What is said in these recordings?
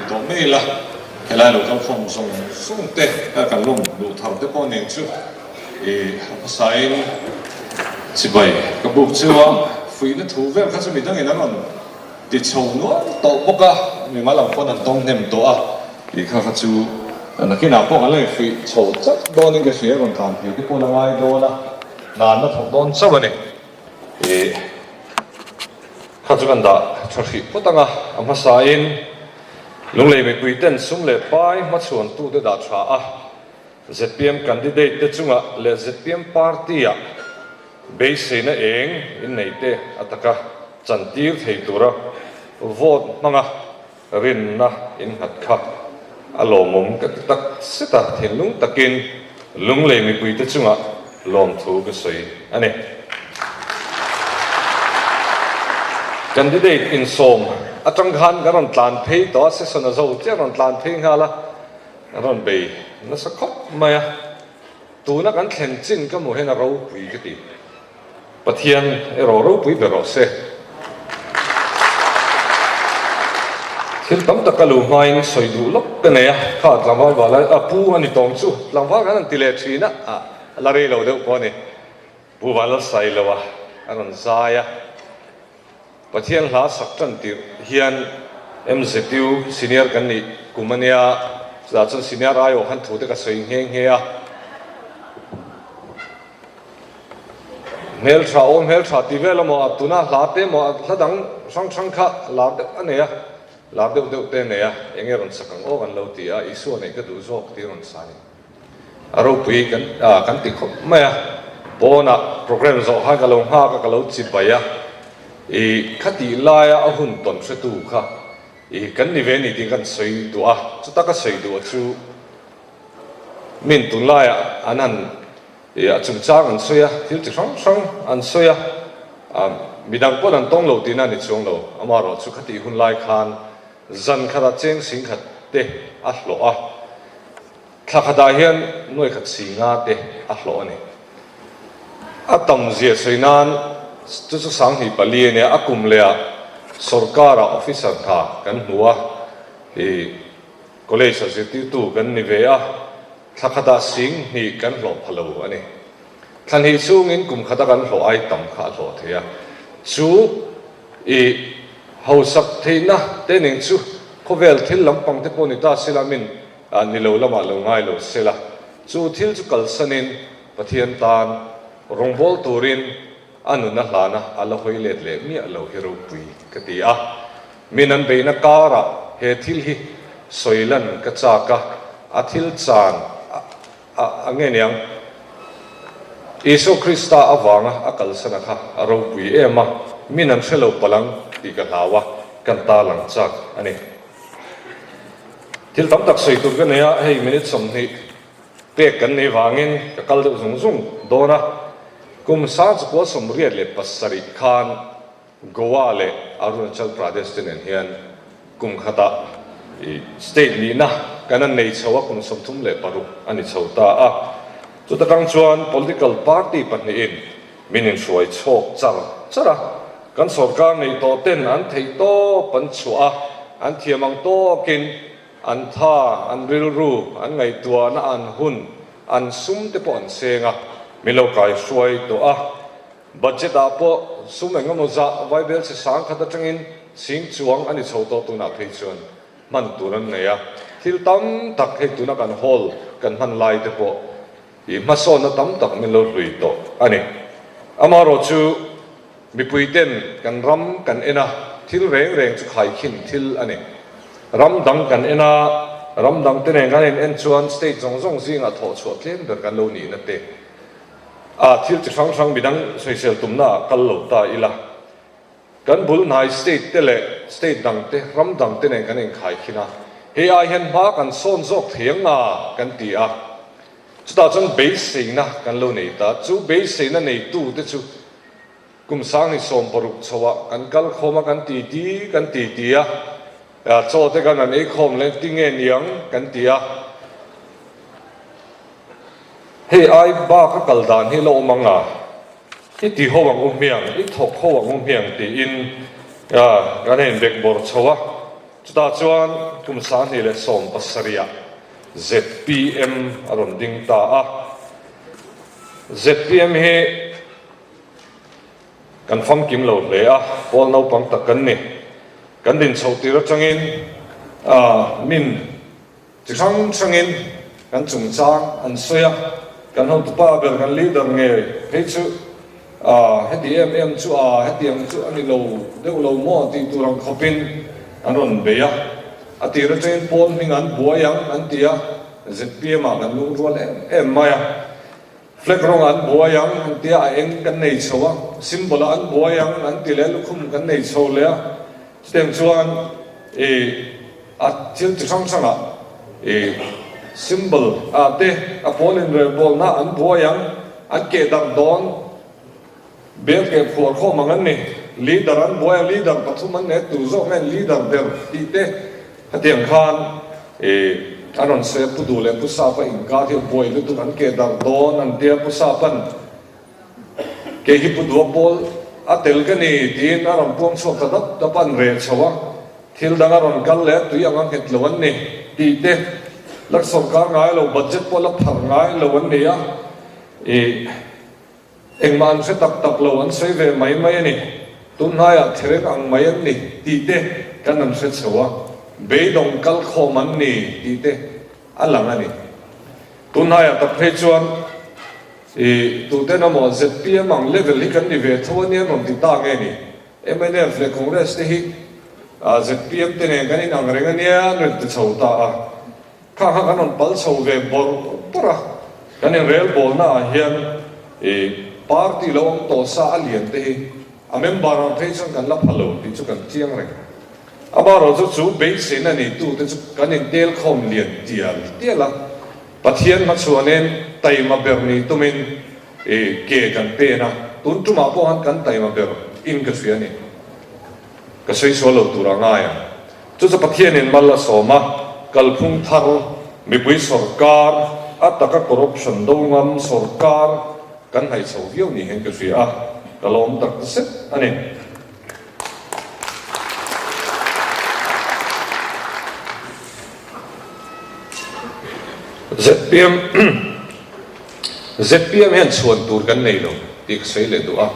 tawh mai ila, helai lo kal khawm zawng zawng te kha kan lawm luh thar te pawh nen chu i a hmasain chibai ka buk chu a, fuihna thu vel kha chu midangin an rawn ti chho nual tawh bawk a, mimal ang pawn an tawng hnem tawh a, tih kha kha chu nakinah pawh kan la infuih chho chauh dawnin ka hria, rawn tlan phei te pawh la ngai dawn a, hna an la thawk dawn chauh a ni. Ih kha chu kan dah tha hrih phawt ang a, a hmasain Lunglei mipui ten sum leh pai hmachhuantute dah tha a, zpm candidate te chungah leh zpm party ah beiseina eng inneih te a taka chantir thei tura vote hmanga Rinna innghat kha a lawmawm ka ti tak zet a, thinlung takin Lunglei mipuite chungah lawmthu ka sawi a ni. Candidate insawm atang khan kan rawn tlan phei tawh a, session a zo chiah rawn tlan phei nghal a, kan rawn bei nasa khawp mai a, tuna kan thlen chin ka hmuh hian a ropui ka ti. Pathian erawh ropui ber rawh se. Thil tam tak ka lu hmain sawi duh lawk ka nei a, kha tlangval val a pu a ni tawng chu tlangval kan han ti leh thin a, a la rei lo deuh pawh a ni. Pu Vanlalsailoa a rawn zai a. Pathian hla sak tan tirh hian MZU senior kan nih kum a nia, chutah chuan senior aiawh khan thu te ka sawi nghe nghe a. Hmeltha aw hmeltha ti vel emaw a tuna hla te emaw a hla dang hrang hrang kha lar deuh a nei a, lar deuh deuh te a nei a, eng nge rawn sak ang aw kan lo ti a, Isua neih ka duh zawk tih a rawn sa a ni. A ropui kan kan ti khawp mai a, pawnah programme zawh khan ka lo nghak a, ka lo chi bai a, ih khatih laia a hun tawn hretu kha ih kan ni ve a ni tih kan sawi duh a, chuta ka sawi duh chu min tunlaiah an han Ih a chungchang an sawi a, thil chi hrang hrang an sawi a, midang pawn an tawng lo tihna a ni chuang lo. Amaherawh chu khatih hun lai khan zan khatah cheng sing khat te a hlawh a, thla khatah hian nuai khat si nga te a hlawh a ni. A tam zia sawi nan chu chu 2004 a nia, a kum lehah sorkara officer hna kan hmu a, ih college-a zirtirtu kan ni ve a, Thla khatah sing hnih kan hlawh pha lo a ni. Thla hnih chungin kum khata kan hlawh ai tam kha a hlawh thei a. Chu i hausak theihna te ning chu khawvel thil lampang te pawh ni ta sela min ni lo lamah lo ngai lo sela. Chu thil chu kalsanin Pathian tan rawngbâwl turin A nuna hlana a la hawi let leh miah lo hi ropui ka ti a. Min an beihna karah he thil hi sawi lan ka chak a, a thil chan a a nge niang? Isua Krista avanga a kalsana kha a ropui em a, min an hre lo palh ang tih ka hlau a, kan ta lang chak a ni. Thil tam tak sawi tur ka nei a, hei minute 20. Pek kan nei vangin ka kal deuh zung zung dawn a, kum 1987 khan Goa leh Arunachal Pradesh te nen hian kum khatah state nihna kan an nei chho a, kum 36 a ni chho ta a. Chuta tang chuan political party pahnihin min inhruai chhawk char char a, kan sorkar neih tawh ten an theih tawp an chhuah a, an thiam ang tawkin An tha, an rilru, an ngaihtuahna, an hun, an sum te pawh an seng a, min lo kai hruai tawh a. Budget ah pawh sum eng emaw zah vaibel chhe sang khat atangin sing chuang a ni chho tawh tunah phei chuan hman tur an nei a. Thil tam tak hei tuna kan hall kan hman lai te pawh i hmasawnna tam tak min lo hlui tawh a ni. Amaherawh chu Mipui ten kan ram kan en a, thil reng reng chu khaikhin thil a ni. Ram dang kan en a, ram dang te nen kan in en chuan state zawng zawng zingah thawh chhuah tlem ber kan lo nihna te a thil chi hrang hrang midang sawisel tumna ah kal lo ta ila. Kan bul hnai state te leh state dang te ram dang te nen kan in khaikhin a, hei ai hian hma kan sawn zawk thei ang nga kan ti a. Chutah chuan beiseina kan lo nei ta, chu beiseina neitu te chu Kum 2016 chhoah kan kal khawm a, kan ti ti kan ti ti a, chaw te kan han ei khawm leh ti nge niang kan ti a. Hei ai bak a kal dan hi la awm ang a, i ti ho ang u hmiang, i thawk ho ang u hmiang tiin kan han inbek bawrh chho a. Chutah chuan kum 2017 ah zpm a rawn ding ta a. Zpm hi kan famkim lo hle a, pawl naupang tak kan ni. Kan din chhoh tir atangin min chi hrang hrangin kan chungchang an sawi a, kan hotupa ber kan leader ngei phei chu heti em em chu a hetiang chu a ni lo deuh lo maw tih tur ang khawpin an rawn bei a. A tir atangin pawl hming an buai ang an ti a, zpm ah kan lungrual em em mai a. Flag rawng an buai ang an tia a eng kan nei chho a, symbol ah an buai ang an ti leh lukhum kan nei chho leh a, chutiang chuan ih a thil chi hrang hrang ah ih symbol ah te a pawl inrelbawlna an buai ang an keh darh dawn bel keh phuar khawm ang an ni, leader an buai ang leader pathum an nei a tu zawk nge leader ber tih te. Hetiang khan i an rawn sawi a, Pu Duh leh Pu Sapa inkar hi a buai lutuk, an ke darh dawn an tia, Pu Sapa'n kei hi Pu Duha pawl a tel ka ni tiin a rawn puang chhuak ta dap dap a, an reh chho a, thil dang a rawn kal leh a, tui anga nghet lo an ni tih te, lak sawrkar ngai lo, budget pawh la phar ngai lo an ni a, i. Engmah an hre tak tak lo, an sawi ve mai mai a ni. Tunhnaiah thereng ang mai an ni tih te kan an hre chho a, beidawng kal khawm an ni tih te a lang a ni. Tunhnaiah tak phei chuan i tuten emaw zpm ang level hi kan ni ve tho a nia an rawn ti ta nge ni? Mnf leh Congress te hi zpm te nen kan inang reng a nia an rawn ti chho ta a. Kha kha kan rawn pal chho ve bawrh bawrh a, kan inrelbawlna ah hian i party lo awm tawh sa a lian te hi a member ang phei chuan kan la pha lo tih chu kan chiang reng. Amaherawhchu chu beiseina neitu te chu kan intel khawm lian tial tial a, Pathian hmachhuanin taima ber ni tumin i ke kan pen a, tun tumah pawh han kan taima ber in ka hria a ni. Ka sawi sual lo tur a ngai ang. Chu chu Pathianin mal a sawm a, kalphung thar, mipui sawrkar, a taka corruption do ngam sawrkar kan hnaih chho viau ni hian ka hria a, ka lawm tak zet a ni. Zpm zpm hian chhuan tur kan nei lo tih ka sawi leh duh a.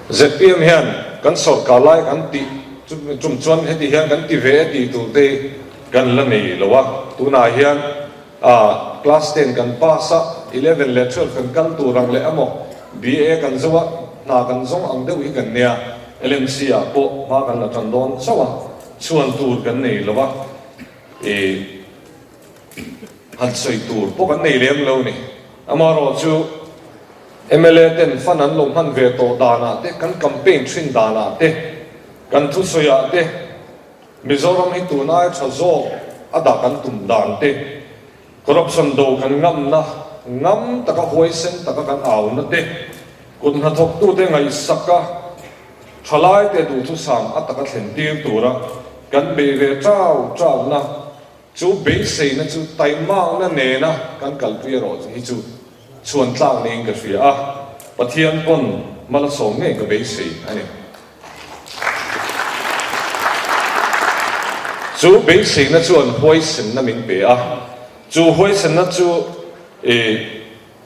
Zpm hian kan sawrkar lai kan tih chung chuan heti hian kan ti ve e tih tur te hi kan la nei lo a, tunah hian class ten kan pass a, 11 leh 12 kan kal tur ang leh emaw BA kan zo a, hna kan zawng ang deuh hi kan nia, LMC ah pawh hma kan la tan dawn chauh a, chhuan tur kan nei lo a, ih han sawi tur pawh kan nei lem lo ni. Amaherawhchu mla ten fund an lo hman ve tawh danah te, kan campaign thin danah te, kan thusawiah te, Mizoram hi tun aia tha zawk a dah kan tum dan te, corruption do kan ngamna, ngam taka huaisen taka kan auna te, kut hnathawktute ngaihsaka thalaite duhthusam a taka thlen tir tura kan bei ve chau chauna, Chu beiseina chu taimakna nena kan kalpui erawh hi chu chhuan tlak niin ka hria a, Pathian pawn hma la sawm ngei ka beisei a ni. Chu beiseina chuan huaisenna min pe a, chu huaisenna chu i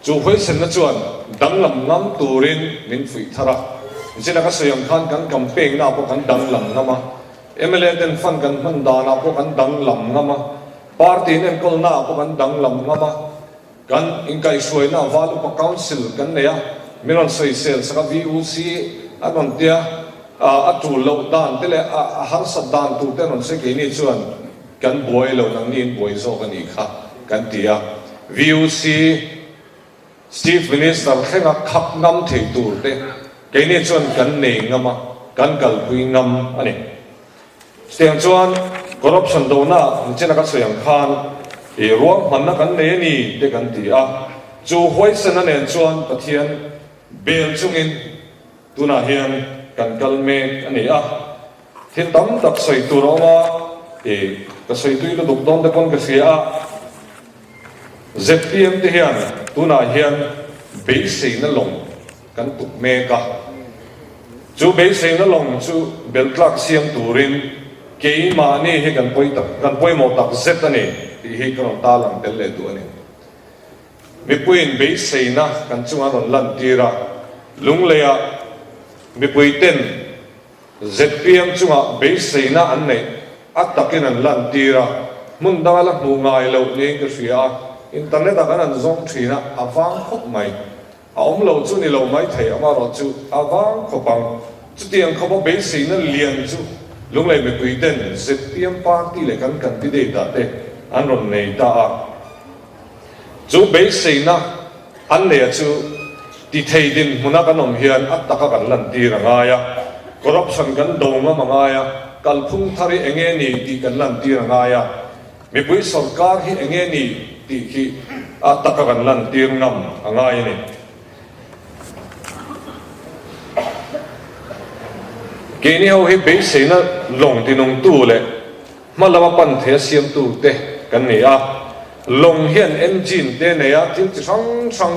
Chu huaisenna chuan danglam ngam turin min fuih thar a, zila ka sawi ang khan kan campaign na pawh kan danglam ngam a, mla ten fund kan hman danah pawh kan danglam ngam a, party in enkawlna ah pawh kan danglam ngam a, kan inkaihhruaina Val Upa Council kan nei a, min rawn sawisel sak a, VUC an rawn tia, a tul loh dan te leh a harsat dan tur te an rawn sawi keini chuan Kan buai lo nangni in buai zawk a nih kha kan ti a. VUC Chief Minister thlenga khap ngam thei tur te keini chuan kan nei ngam a, kan kalpui ngam a ni. Chutiang chuan corruption dona nichina ka sawi ang khan i ruahmanna kan nei a ni te kan ti a. Chu huaisena nen chuan Pathian bel chungin Tunah hian kan kal mek a ni a, thil tam tak sawi tur a awm a, ih ka sawi tui lutuk dawn te pawn ka hria a, zpm te hian tunah hian beiseina lawng kan tuk mek a, chu beiseina lawng chu beltlak siam turin. Keimahni hi kan pawi tak, kan pawimawh tak zet a ni tih hi ka rawn tarlang tel leh duh a ni. Mipuiin beiseina kan chunga rawn lantir a, Lungleia mipuiten ZPM chunga beiseina an neih a takin an lantir a, hmun danga la hmuh ngai loh niin ka hria a, internet ah kan han zawng thin a, a vang khawp mai. A awm lo chu ni lo mai thei, amaherawh chu a vang khawp ang. Chutiang khawpa beiseina lian chu Lunglei mipui ten ZPM party leh kan candidate ah te an rawn nei ta a. Chu beiseina an neia chu ti thei dinhmuna kan awm hian a taka kan lantir a ngai a, corruption kan do ngam a ngai a, kalphung thar hi enge ni tih kan lantir a ngai a, mipui sawrkar hi enge ni tih khi a taka kan lantir ngam a ngai a ni. Keini ho hi beiseina lawng tinungtu leh Hma lama pan thei a siamtu te kan ni a, lawng hian engine te nei a, thil chi hrang hrang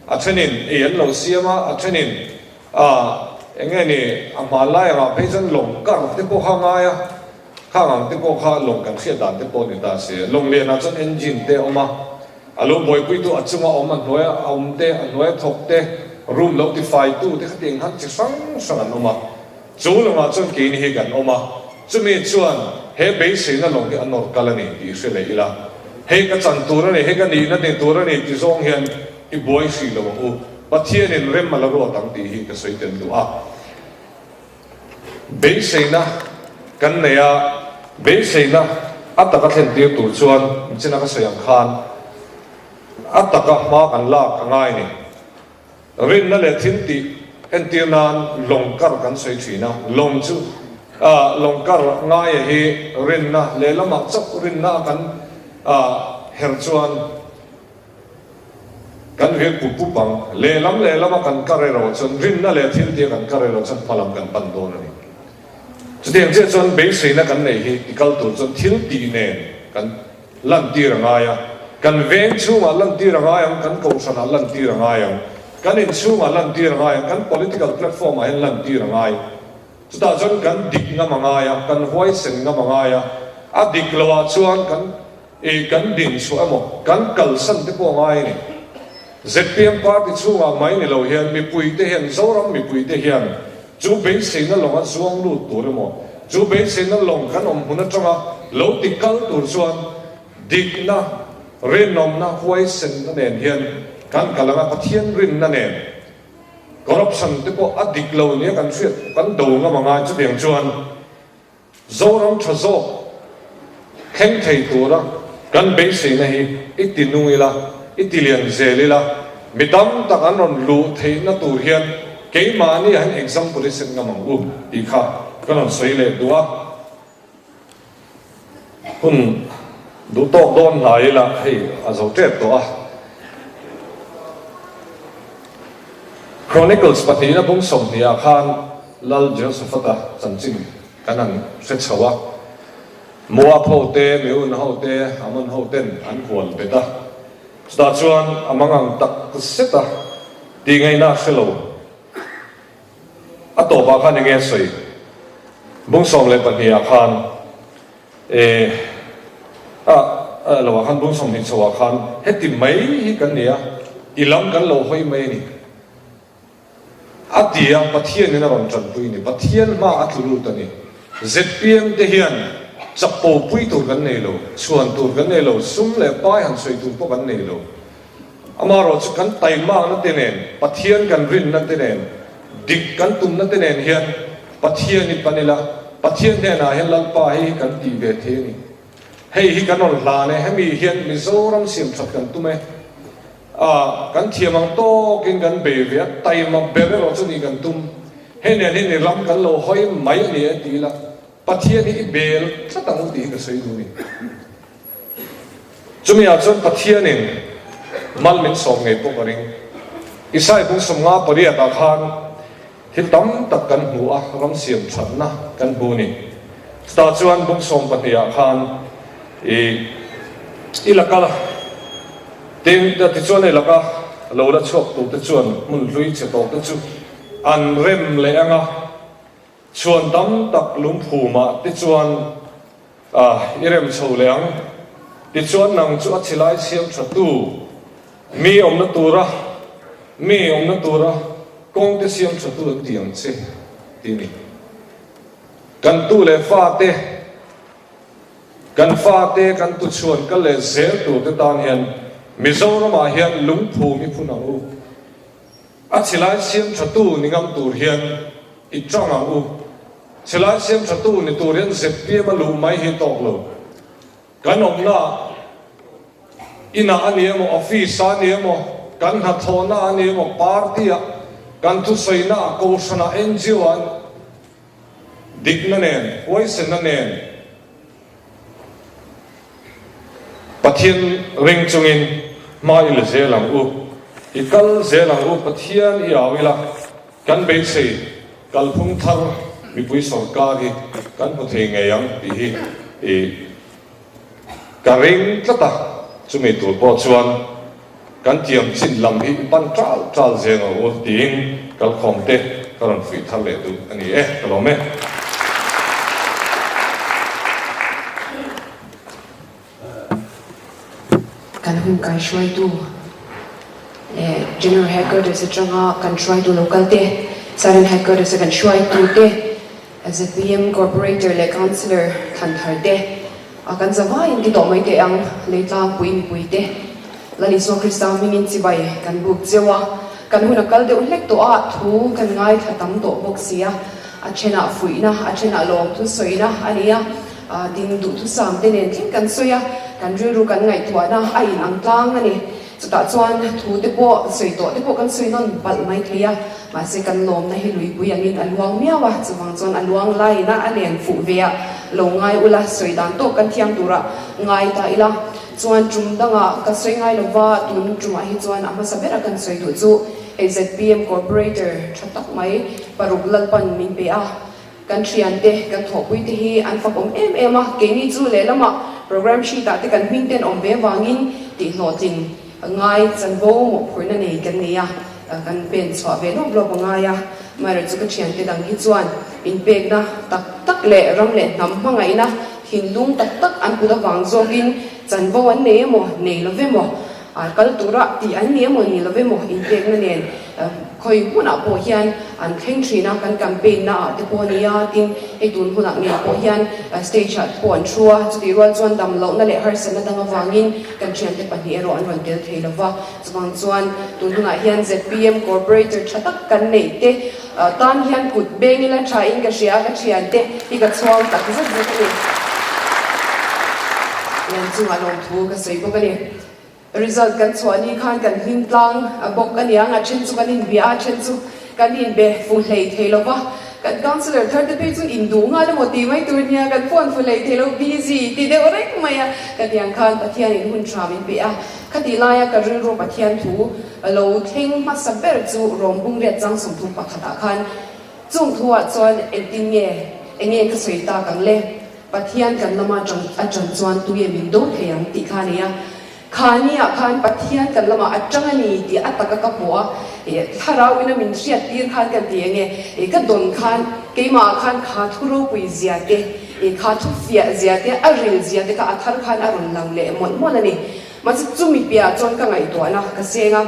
a thenin ei an lo siam a, a thenin ah eng nge ni a hmanlai angah phei chuan lawng kar te pawh kha a ngai a, khang ang te pawh kha lawng kan hriat dan te pawh a ni ta si. Lawng lianah chuan engine te a awm a, a lo buaipuitu a chunga awm, a hnuaia awm te, a hnuaia thawk te, room lo tifaitu te khatiang khan chi hrang hrang an awm a. Chu lawngah chuan keini hi kan awm a, chumi chuan he beiseina lawng hi a nawr kal a ni tih hre leh ila, hei ka chan tur a ni, hei ka nihna ni tur a ni ti zawng hian i buai hrih lo ang u, Pathianin rem a la ruat ang tih hi ka sawi tel duh a. Beiseina kan nei a, beiseina a taka thlen tir tur chuan michina ka sawi ang khan a taka hma kan lak a ngai a ni. Rinna leh thil tih entir nan lawng kar kan sawi thin a, lawng chu lawng kar ngaia hi rinna lehlamah chauh rinna a kan her chuan kan vir pup pup ang. Lehlam lehlama kan kar erawh chuan rinna leh thil tih a kan kar erawh chuan hmalam kan pan dawn a ni. Chutiang chiah chuan beiseina kan neih hi tikal tur chuan thil tih nen kan Lantir a ngai a, kan veng chhungah lantir a ngai ang, kan kohhranah lantir a ngai ang, kan inchhungah lantir a ngai ang, kan political platform ah hian lantir a ngai. Chutah chuan kan dik ngam a ngai a, kan huaisen ngam a ngai a, a dik loh ah chuan kan ih kan din chhuah emaw, kan kalsan te pawh a ngai a ni. Zpm party chhungah mai ni lo hian mipui te hian, Zoram mipui te hian Chu beiseina lawnga zuang lut tur emaw, chu beiseina lawng kan awm hmun atanga lo ti kal tur chuan dikna, rinawmna, huaisenna nen hian kan kal anga Pathian rinna nen corruption te pawh a dik lo nia kan hriat kan do ngam angai chutiang chuan Zoram tha zawk thleng thei tura kan beiseina hi i ti nung ila, i ti lian zel ila, mi tam tak an rawn luh theihna tur hian keimahni ah hian example hi set ngam ang u tih kha ka rawn sawi leh duh a. Hun duh tawk dawn hlai ila hei a zo tep tawh a. Chronicles pahnihna bung 20 ah khan Lal Jehoshaphat-a chanchin kan han hre chho a, Moab ho te, Meun ho te, Ammon ho ten an hual bet a, chutah chuan a mangang tak zet a, tih ngaihna a hre lo. A tawpah khan enge a sawi? Bung 12 ah khan e a lo ah khan bung 20 chho ah khan heti mai hi kan ni a, i lam kan lo hawi mai a ni. A ti a, Pathianin a rawn tanpui a ni. Pathian hma a tlu lut a ni. Zpm te hian chakpo pui tur kan nei lo, chhuan tur kan nei lo, sum leh pai han sawi tur pawh kan nei lo. Amaherawh chu kan taimakna te nen, Pathian kan rinna te nen, dik kan tumna te nen hian Pathian hi pan ila, Pathian hnenah hian Lalpa hei hi kan tih ve thei a ni. Hei hi kan rawn hlan e, hemi hian Mizoram siamthat kan tum e. A, kan thiam ang tawkin kan bei ve a, taima ber erawh chu ni kan tum. Hei nen hi ni ram kan lo hawi mai a ni e ti ila, Pathian hi i bel tlat ang u tih hi ka sawi duh a ni. Chumi ah chuan Pathianin mal min sawm ngei pawh ka ring. Isai bung 58 ah khan thil tam tak kan hmu a, ram siam thatna kan hmu a ni. Chutah chuan bung 12 ah khan i i laka Tin, tichuan hei laka lo la chhuak turte chuan hmun hlui chhe tawhte chu an rem leh ang a, chhuan tam tak lungphumah te chuan. I rem chho leh ang. Tichuan nang chu a chilai siam tha tu mi awmna tura mi awmna tura kawng te siam tha tu an ti ang che ti a ni. Kan tu leh fate, kan fate kan tuchhuan kal leh zel tur te tan hian Mizoramah hian lungphum i phun ang u. A chilai siam tha tu ni ngam tur hian i tang ang u. Chilai siam tha tu ni tur hian ZPM a luh mai hi tawk lo. Kan awmna inah a ni emaw, office ah a ni emaw, kan hnathawhna a ni emaw, party ah, kan thusawina ah, kohhran ah, NGO ah dikna nen, huaisenna nen Pathian ring chungin hma i la zel ang u. I kal zel ang u, Pathian i au ila, kan beisei kalphung thar mipui sawrkar hi kan hmu thei ngei ang tih hi i ka ring tlat a, chumi tur pawh chuan kan tiam chin lam hi i pan ṭal ṭal zel ang u tiin kalkhawmte ka rawn fuih thar leh duh a ni e, ka lawm e. Kan hun kai hruaitu leh General Headquarters atanga kan hruaitu local te, Southern Headquarters a kan hruaitu te, zpm Corporator leh Councillor thlan thar te, a kan zavaiin ti tawh mai teh ang, Leitlangpui mipui te, Lal Isua Krista hmingin chibai kan buk cheu a, kan hun a kal deuh hlek tawh a, thu kan ngaithla tam tawh bawk si a, a thenah fuihna, a thenah lawmthu sawina a ni a. Ding duhthusam te nen thleng kan sawi a, kan rilru kan ngaihtuahna a in ang tlang a ni. Chutah chuan thu te pawh sawi tawh te pawh kan sawi nawn palh mai thei a, mahse kan lawmna hi luipui angin a luang miau a, chuvang chuan a luang laiin a a len fuh ve a, lo ngai ula, sawi dan tawk kan thiam turah ngai ta ila. Chuan tum dangah ka sawi ngai lova, tun tumah hi chuan a hmasa bera kan sawi duh chu hei zpm Corporator tha tak mai paruk Lalpan min pe a, Kan thiante, kan thawhpuite hi an fakawm em em a, keini chu lehlamah program sheet ah te kan hming ten awm ve avangin tihhlawhtlin ngai chanvo mawhphurhna nei kan nei a, kan pen chhuah ve lawp lawp a ngai a. Amaherawhchu ka thiante dang hi chuan inpekna tak tak leh ram leh hnam hmangaihna thinlung tak tak an put avang zawkin chanvo an nei emaw nei lo ve maw kal tura tih an ni emaw ni lo ve maw inpekna nen Khawi hmunah pawh hian an thleng thin a, kan campaign na ah te pawh a ni a, tin hei tun hunah ngei pawh hian stage ah te pawh an thu a, chutih rual chuan dam lohna leh harsatna dang avangin kan thiante pahnih erawh an rawn tel thei lo va, chuvang chuan tun hunah hian zpm corporator tha tak kan neih te tan hian kut beng ila tha in ka hria a, ka thiante hi ka chhuang tak zet zet a ni. Lian chungah lawmthu ka sawi bawk a ni. Result kan chhuah ni khan kan hlim tlang bawk a niang, a then chu kan inbia a, a then chu kan inbe fu hlei thei lo va, kan councillor thar te phei chu induh nghal emaw tih mai tur nia, kan phone fu hlei thei lo, busy ti deuh reng mai a, ka tiang khan Pathianin hun tha min pe a, khatih laia ka rilru Pathian thu lo thleng hmasa ber chu Rawmbung riat chang 31 ah khan chung thu ah chuan engtin nge enge ka sawi tak ang le? Pathian kan lama tang a tang chuan tunge min do thei ang tih kha a ni a. Khani ah khan Pathian kan lamah a tang a ni tih a taka ka hmu a, ih thlarau ina min hriat tir khan kan ti enge, ih ka dawn khan keimah ah khan kha thu ropui zia te, ih kha thu fiah zia te, a ril zia te kha a thar khan a rawn lang leh mawlh mawlh a ni. Mahse chumi piah ah chuan ka ngaihtuahna ka seng a.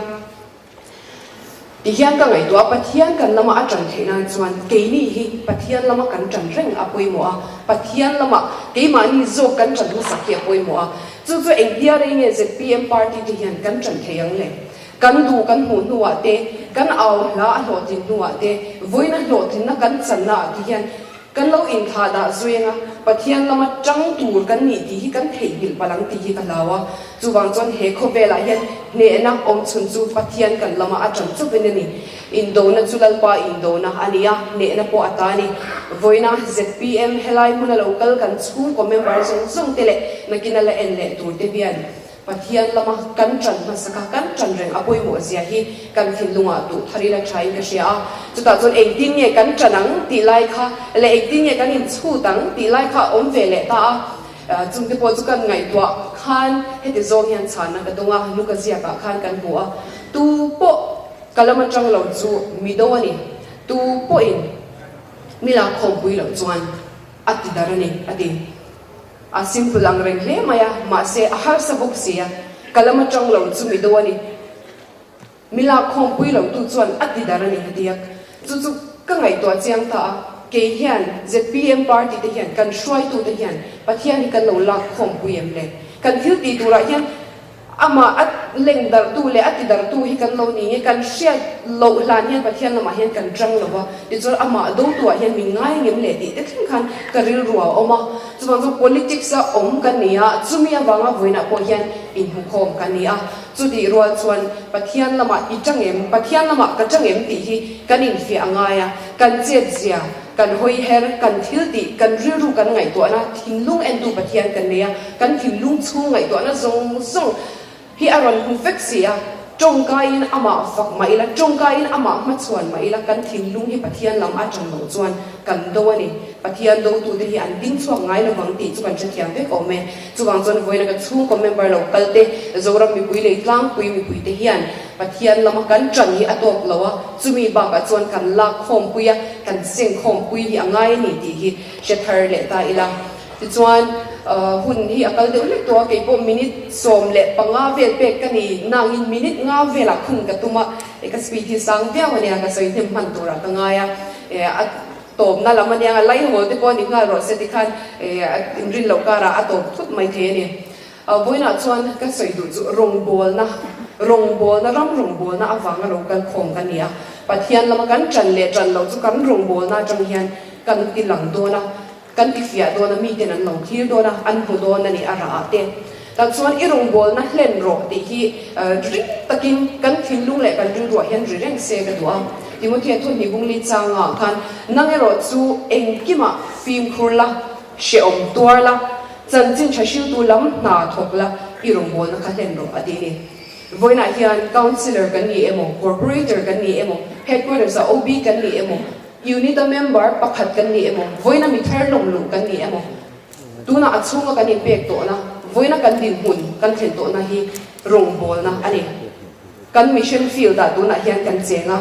Tihian ka ngaihtuah a, Pathian kan lama a ṭan theih nan chuan keini hi Pathian lama kan ṭan reng a pawimawh a, Pathian lama keimahni zawk kan ṭan hmasak hi a pawimawh a. Chu chu engtia rei nge zpm party te hian kan ṭan thei ang le? Kan duh kan hmuh hnuah te, kan au hla a hlawhtlin hnuah te, vawiina hlawhtlinna kan channa ah te hian Kan lo inthlah dah zuiang a, Pathian lama tang tur kan nih tih hi kan theihnghilh palh ang tih hi ka hlau a. Chuvang chuan he khawvelah hian hnehna awm chhun chu Pathian kan lama a tan chauhin a ni. Indona chu Lalpa indona a ni a, hnehna pawh a ta a ni. Vawiina zpm helai hmuna lo kal kan chhungkaw member zawng zawng te leh nakina la en leh tur te hian Pathian lama kan ṭan hmasa kha kan ṭan reng a pawimawh zia hi kan thinlungah duh thar ila ṭhain ka hria a. Chutah chuan engtin nge kan ṭan ang tih lai kha leh engtin nge kan inchhut ang tih lai kha a awm ve leh ta a. Chungte pawh chu kan ngaihtuah khan heti zawng hian chhanna ka dawng a, Luka ziakah khan kan hmu a, Tu pawh ka lama ṭang lo chu mi do a ni, tu pawhin mi lakkhawmpui loh chuan a ti dar a ni, a ti. A simple ang reng hle mai a, mahse a harsa bawk si a, ka lam atang lo chu mi do a ni. Mi lak khawmpui lo tu chuan a ti dar a ni hetiak. Chu chu ka ngaihtuah chiang ta a, kei hian zpm party te hian kan hruaitu te hian Pathian hi kan lo lak khawmpui em le? Kan thil tih turah hian amah a leng darhtu leh a ti darhtu hi kan lo ni nge? Kan hriat loh hlan hian Pathian lamah hian kan tang lo va, tichuan amah dotuah hian min ngai ngem le tih te thleng khan ka rilru a awm a. Chuvang chu politics a awm kan ni a, chumi avanga vawiinah pawh hian inhmukhawm kan ni a. Chutih rual chuan Pathian lamah i tang em, Pathian lamah ka tang em tih hi kan infiah a ngai a, kan chetzia, kan hawiher, kan thiltih, kan rilru kan ngaihtuahna, thinlung entu Pathian kan nei a, kan thinlung chhung ngaihtuahna zawng zawng hi a rawn hmu vek si a, tawngkaiin amah fak mah ila, tawngkaiin amah hmachhuan mah ila kan thinlung hi Pathian lam a tang loh chuan kan do a ni. Pathian dotute hi an ding chhuak ngai lovang tih chu kan hrethiam vek awm e. Chuvang chuan vawiina ka chhungkaw member lo kal te, Zoram mipui lei tlangpui mipui te hian Pathian lama kan ṭan hi a tawk lo a, chumi bakah chuan kan lak khawmpui a, kan seng khawmpui hi a ngai a ni tih hi hre thar leh ta ila. Tichuan hun hi a kal deuh lek tawh a, keipawh minute 15 vel pek ka ni nangin minute nga velah khun ka tum a, ka speed hi sang viau a nia, ka sawi hnem hman turah ka ngai a, a. Tawpna lam ania, a laihawl te pawh a ni nghal rawh se tikhan inrin loh karah a tawp thut mai thei a ni. Vawiinah chuan ka sawi duh chu rawngbawlna, rawngbawlna, ram rawngbawlna avanga lo kal khawm ka ni a. Pathian lama kan ṭan leh ṭan loh chu kan rawngbawlna aṭang hian kan ti lang dawn a, kan ti fiah dawn a, miten an lo thlir dawn a, an hmu dawn a ni a rah ah te. Tah chuan i rawngbawlna hlen rawh tih hi ring takin kan thinlung leh kan rilruah hian ri reng se ka duh a. Timothea thawhni bungli changah khan nang erawh chu engkimah fimkhur la, hrehawm tuar la, chanchin tha hriltu lam hna thawk la, i rawngbawlna kha hlen rawh a ti a ni. Vawiinah hian Councillor kan ni emaw, Corporator kan ni emaw, Headquarters-ah OB kan ni emaw, Unit-a member pakhat kan ni emaw, vawiina mi thar lawm luh kan ni emaw, Tunah a chhunga kan inpek tawhna, vawiina kan dinhmun kan thlen tawhna hi rawngbawlna a ni. Kan mission field-ah tunah hian kan cheng a,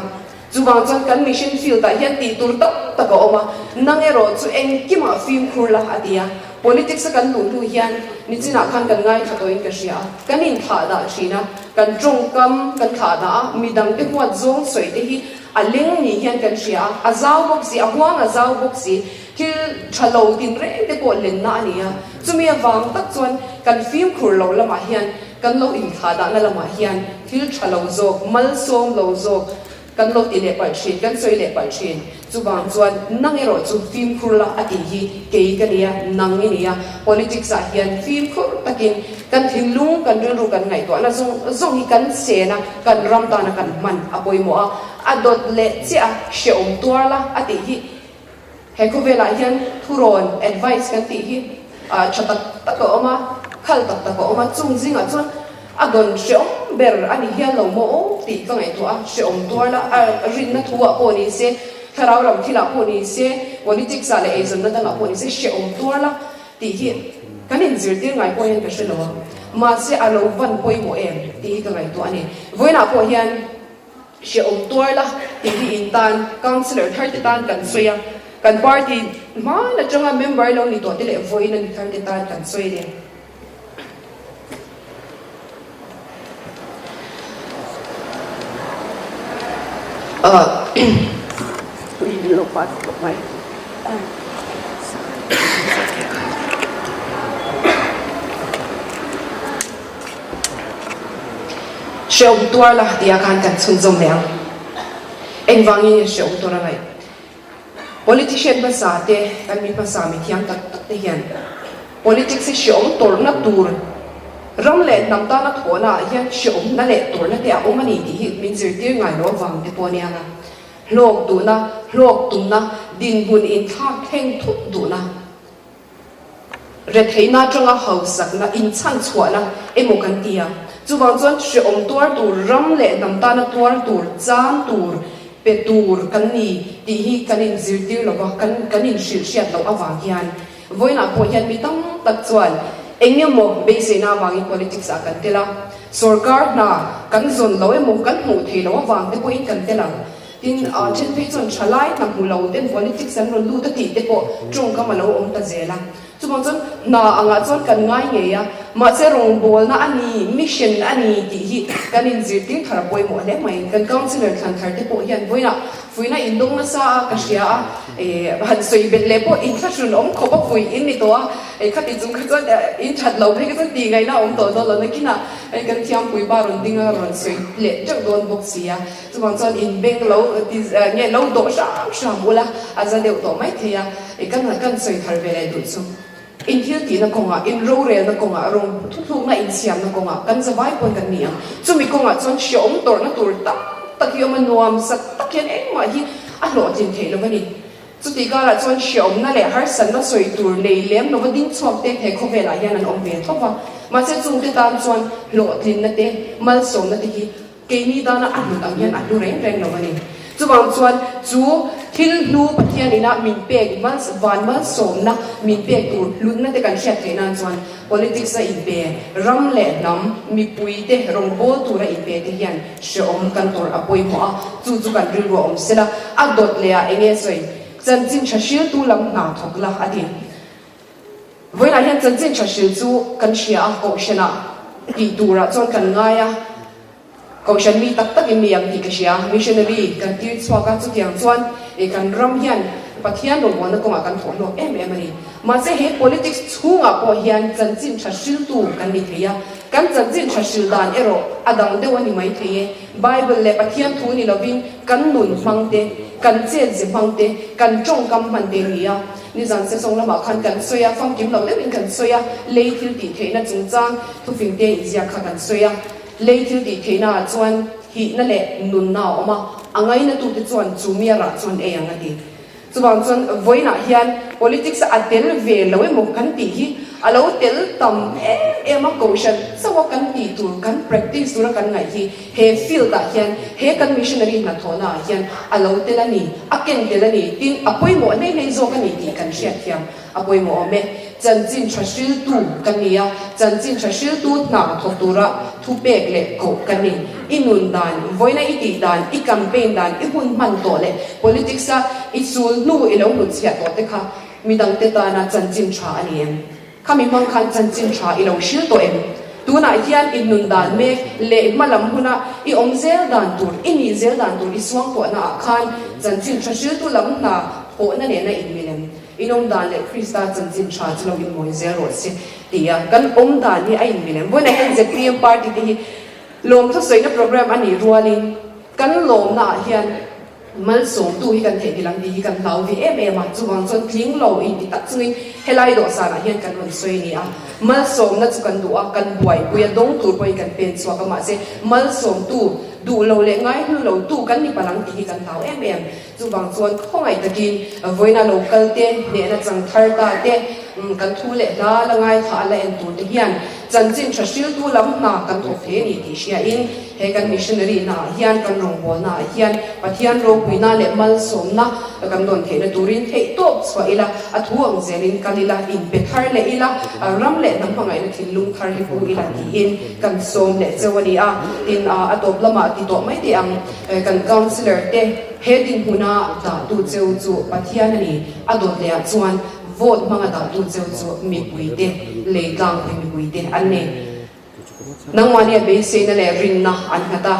chuvang chuan kan mission field-ah hian tih tur tam tak a awm a, nang erawh chu engkimah fimkhur la a ti a. Politics-a kan luh hnu hian nichinah khan kan ngaithla tawhin ka hria a, kan inthlah dah thin a, kan tawngkam kan thlah dah a, midangte huat zawng sawi te hi a leng ni hian kan hria a, a zau bawk si, a huang a zau bawk si. Thil tha lo tinreng te pawh lenna a ni a, chumi avang tak chuan kan fimkhur lo lamah hian kan lo inthlahdahna lamah hian thil tha lo zawk, malsawm lo zawk kan lo ti leh palh thin, kan sawi leh palh thin. Chuvang chuan nang erawh chu fimkhur la a tih hi kei ka nia, nang i nia. Politics ah hian fimkhur takin kan thinlung, kan rilru kan ngaihtuahna zawng zawng hi kan chen a, kan ram tana kan hman a pawimawh a, a dawt leh chiah a, hrehawm tuar la a tih hi He khawvelah hian thurawn, advice, kan tih hi tha tak tak a awm a, khal tak tak a awm a, chung zingah chuan a dawn hrehawm ber a ni hial lo maw aw tih ka ngaihtuah a, hrehawm tuar la, a rinna thu-ah pawh ni se, thlarau lam thilah pawh ni se, politics-ah leh eizawnna dangah pawh ni se, hrehawm tuar la tih hi kan inzirtir ngai pawh hian ka hre lo a, mahse a lo van pawimawh em tih hi ka ngaihtuah a ni. Vawiinah pawh hian. Hrehawm tuar la tih hi in tan Councillor thar te tan kan sawi a, kan party hman atanga member lo ni tawh te leh vawiin a ni thar te tan kan sawi a ni. Hrehawm tuar la tia khan kan chhunzawm leh ang. Engvangin nge hrehawm tuar a ngaih? Politician hmasa te, kan mi hmasa mi thiam tak tak te hian politics hi hrehawm tawrhna tur, ram leh hnam tana thawhna ah hian hrehawmna leh tawrhna te a awm a ni tih hi min zirtir ngai lo avang te pawh a nia nga. Hlawk duhna, hlawk tumna, dinhmun inthlak thleng thut duhna. Retheihna atanga hausakna, inchhanchhuahna emaw kan ti a. Chuvang chuan hrehawm tuar tur, ram leh hnam tana tuar tur, chan tur, pe tur kan ni tih hi kan inzirtir lo va, kan kan inhrilh hriat loh avang hian vawiinah pawh hian mi tam tak chuan eng emaw beiseina avangin politics ah kan tel a, sorkar hna kan zawn lo emaw kan hmuh thei loh avang te pawhin kan tel ang. Tin, then phei chuan thalai hna hmu lo ten politics an rawn lut a tih te pawh tawngkam a lo awm ta zel a. Chuvang chuan hna angah chuan kan ngai ngei a, mahse rawngbawlna a ni, mission a ni tih hi kan inzirtir thar a pawimawh hle mai. Kan councillor thlan thar te pawh hian vawiinah fuihna indawng nasa a ka hria a, han sawi belh leh pawh inthlahrun awm khawp a fuih in ni tawh a, khati chung kha chuan in that lo phei kha chuan tih ngaihna a awm tawh dawn lo nakinah kan thiampui pa rawn ding a rawn sawi leh teuh dawn bawk si a. Chuvang chuan in beng lo ti nge lo dawh hram hram ula a za deuh tawh mai thei a, i kan kan sawi thar ve leh duh chu. In thil tihna kawngah, in rorelna kawngah, rawng thuthlukna insiamna kawngah kan zavai pawn kan ni ang. Chumi kawngah chuan hreawm tawrhna tur tam tak hi awm a, nuam sat tak hian engmah hi a hlawhtlin theih lo a ni. Chutih karah chuan hreawmna leh harsatna sawi tur nei lem lova ding chhuak te he khawvelah hian an awm ve tho va. Mahse chungte tan chuan hlawhtlinna te, malsawmna te hi Keini tana a hlut ang hian a hlu reng reng lo a ni. Chuvang chuan chu thil hlu Pathian ina min pek van malsawmna min pek tur hlutna te kan hriat theih nan chuan politics a inpe, ram leh hnam, mipui te rawngbâwl tura inpe te hian hrehawm kan tawrh a pawimawh a, chu chu kan rilru a awm sela, a dawt leh ah enge sawi chanchin tha hriltu lam hna thawk la a ti. Vawiinah hian chanchin tha hril chu kan hria a, kohhranah tih turah chuan kan ngai a, kohhran mi tak takin mi ang tih ka hria, missionary kan tir chhuak a, chutiang chuan kan ram hian Pathian rawngbawlna kawngah kan thawh hlawk em em a ni. Mahse he politics chhungah pawh hian chanchin tha hriltu kan ni thei a, kan chanchin tha hril dan erawh a dang deuh a ni mai thei e. Bible leh Pathian thu ni lovin kan nun hmang te, kan chetze hmang te, kan tawngkam hman te a ni a. Nizan sesawng lamah khan kan sawi a, famkim lo deuhin kan sawi a, lei thil tih theihna chungchang thufing te inziak kha kan sawi a. Lei thil tih theihna ah chuan hihna leh nunna a awm a, a ngainatute chuan chu mi a rah chuan ei ang a ti. Chuvang chuan vawiinah hian politics a tel ve lo emaw kan tih hi a lo tel tam em em a, kohhran chauha kan tih tur, kan practice tura kan ngaih hi He field ah hian he kan missionary hnathawhna ah hian a lo tel a ni, a ken tel a ni, tin a pawimawh hlei hlei zawk a ni tih kan hriatthiam a pawimawh awm e. Chanchin tha hriltu kan ni a, chanchin tha hriltu hna thawk tura thupek leh koh kan ni. I nun dan, vawiina i tih dan, i campaign dan, i hun hman tawh leh politics a i sul hnu i lo hnutchhiah tawh te kha midangte tana chanchin tha a ni em? Khami hmang khan chanchin tha i lo hril tawh em? Tunah hian i nun dan mek leh hma lam huna i awm zel dan tur, i nih zel dan tur i suang tawhna ah khan chanchin tha hriltu lam hna thawhna nena in milem in awm dan leh Krista chanchin tha chu lo inmawi zel rawh se tia kan awm dan hi a in milem. Vawiinah hian zpm party te hi lawmthusawina program a nih rualin kan lawmna ah hian Malsawmtu hi kan theihnghilh ang tih hi kan hlau ve em em a, chuvang chuan tling lo in ti tak chungin helai dawhsanah hian kan rawn sawi a ni a. Malsawmna chu kan duh a, kan buaipui a, dawng tur pawhin kan pen chhuak a, mahse malsawmtu duh lo leh ngaihlu lo tu kan ni palh ang tih hi kan hlau em em. Chuvang chuan khawngaih takin vawiina lo kal te, hnehna chang thar ta te, kan thu leh hla la ngaithla a la en tur te hian chanchin tha hriltu lam hna kan thawk thei a ni tih hriain, He kan missionary na ah hian kan rawngbawlna ah hian Pathian ropuina leh malsawmna kan dawn theihna turin theihtawp chhuah ila, a thu ang zelin kal ila, inpe thar leh ila, ram leh hnam hmangaihna thinlung thar hi pu ila tiin kan sawm leh cheu a ni a. Tin, a tawp lamah ti tawh mai teh ang, kan councillor te he dinhmuna dahtu cheu chu Pathian a ni, a dawt leh ah chuan vote hmanga dahtu cheu chu mipuite, leitlangpui mipuite an ni. Nangmahni a beiseina leh rinna an nghat a,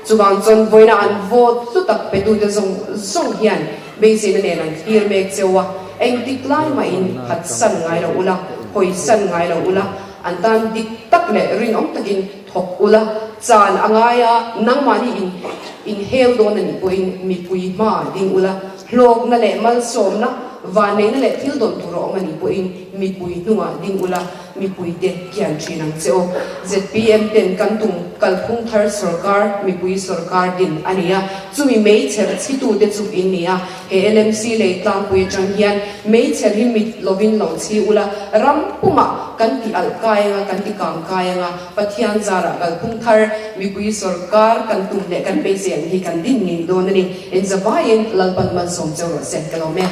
chuvang chuan vawiina an vote hlu tak petute zawng zawng hian beiseina nen an thlir mek cheu a, engtik lai mahin phatsan ngai lo ula, hawisan ngai lo ula, an tan dik tak leh rinawm takin thawk ula, chan a ngai a, nangmahni in inhel dawn a nih pawhin mipui hma ding ula, hlawkna leh malsawmna, vanneihna leh thil dawn tur a awm a nih pawhin mipui hnungah ding ula, Mipuite kian thin ang che aw. Zpm ten kan tum kalphung thar sorkar, mipui sorkar din a ni a, chumi meichher chhitute chu in ni a. He LMC lei tlangpui atang hian meichher hi mit lovin lo chhi ula, ram pumah kan ti alh kai anga, kan ti kang kai anga, Pathian zarah kalphung thar, mipui sorkar kan tum leh kan beisei ang hi kan din ngei dawn a ni. Inzavaiin Lalpan malsawm cheu rawh se ka lawm e.